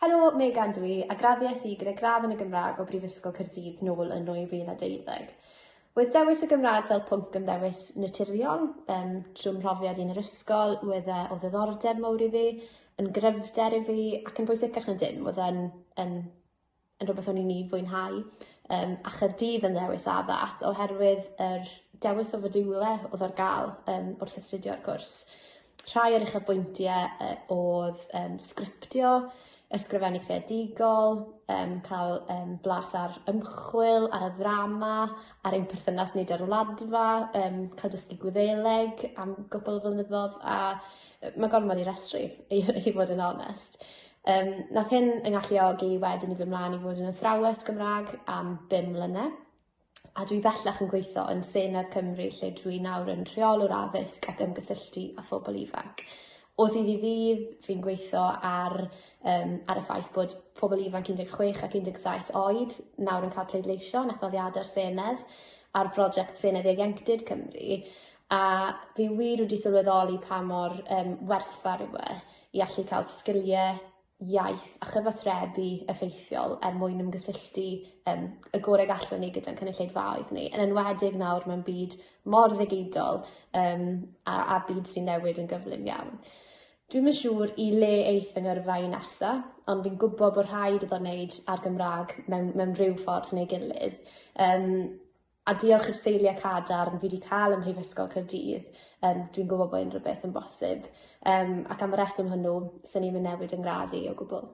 Helo, Megan dw i, a graddiais i gyda gradd yn y Gymraeg o Brifysgol Caerdydd nôl yn 2012. Wedd dewis y Gymraeg fel pwnc yn ddewis naturiol, yym trwy 'mhrofiad i yn yr ysgol, wedd e o ddiddordeb mowr i fi, yn gryfder i fi, ac yn bwysicach na dim, o'dd e'n yn yn rwbeth o'n i'n 'i fwynhau. Yym a Chaerdydd yn ddewis addas oherwydd yr dewis o fodiwle o'dd ar ga'l yym wrth astudio'r cwrs. Rhai o'r uchafbwyntie yy o'dd yym sgriptio, ysgrifennu creadigol, yym ca'l yym blas ar ymchwil, ar y ddrama, ar ein perthynas ni 'da'r Wladfa, yym ca'l dysgu Gwyddeleg am gwpwl o flynyddodd a yy ma' gormod i restru i i fod yn onest. Yym nath hyn 'yng ngalluogi wedyn i fy' mlan i fod yn athrawes Gymra'g am bum mlynedd. A dwi bellach yn gweitho yn Senedd Cymru lle dwi nawr yn rheolwr addysg ac ymgysylltu â phobol ifanc. O ddydd i ddydd fi'n gweitho ar yym ar y ffaith bod pobol ifanc 16 ac 17 oed nawr yn ca'l pleidleisio yn etholiade'r Senedd ar broject Senedd Ieuenctid Cymru a fi wir wedi sylweddoli pa mor yym werthfawr yw e i allu ca'l sgilie iaith a chyfathrebu effeithiol er mwyn ymgysylltu yym y gore gallwn ni gyda'n cynulleidfaoedd ni, yn enwedig nawr mewn byd mor ddigidol yym a a byd sy'n newid yn gyflym iawn. Dwi'm yn siŵr i le eith 'y ngyrfa i nesa, ond fi'n gwbo bo' rhaid iddo neud â'r Gymra'g mewn mewn ryw ffordd neu gilydd yym a diolch i'r seilie cadarn fi 'di ca'l ym Mhrifysgol Caerdydd yym dwi'n gwbo bo' unryw beth yn bosib yym ac am y reswm hwnnw swn i'm yn newid 'yn ngradd i o gwbwl.